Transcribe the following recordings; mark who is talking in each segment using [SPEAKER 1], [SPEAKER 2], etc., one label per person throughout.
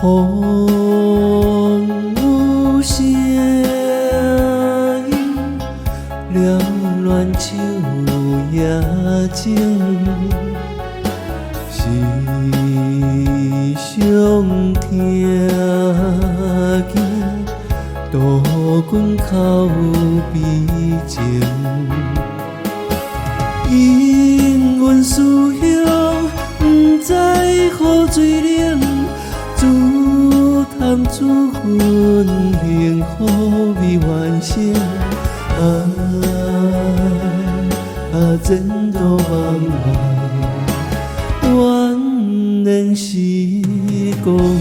[SPEAKER 1] 風有聲音，繚亂秋夜靜，時常聽見杜鵑口悲情。因阮思鄉，毋知雨水冷，自通處分幸福未完成。啊啊，前途茫茫，原然是光明。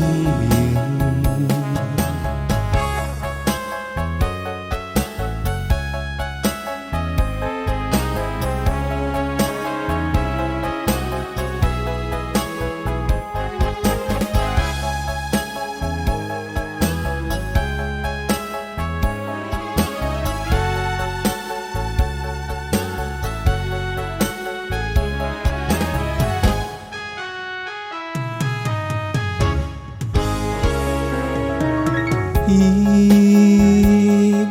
[SPEAKER 1] 希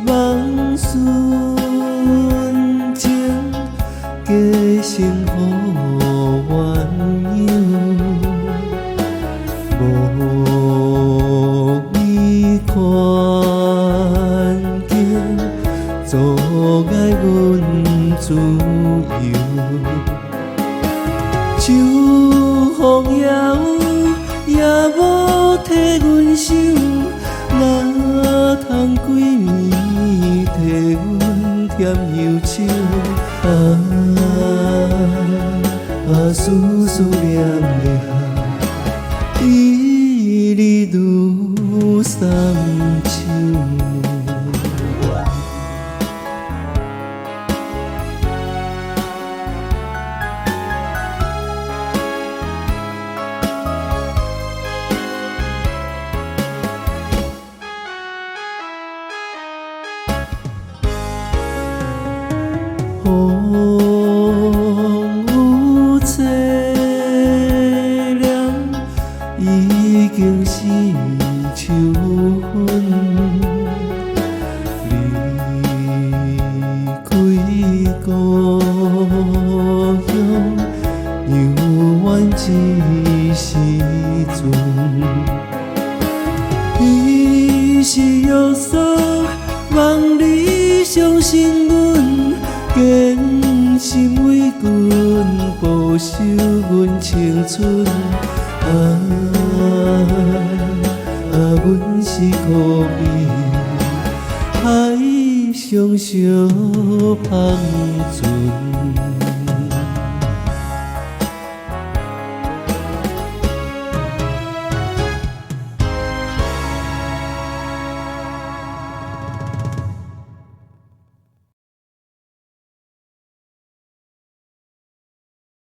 [SPEAKER 1] 望純情，加成予鸳鸯，無美環境，阻礙阮自由。秋風也有，也無替阮想。哪通規暝替阮添憂愁？啊啊，思思念念，伊日愈三秋。風有凄涼，已經是秋分。離開故鄉，猶原這時陣。彼時約束，望你相信阮。堅心為君保守阮青春。啊啊，阮是苦悲，海上小帆船。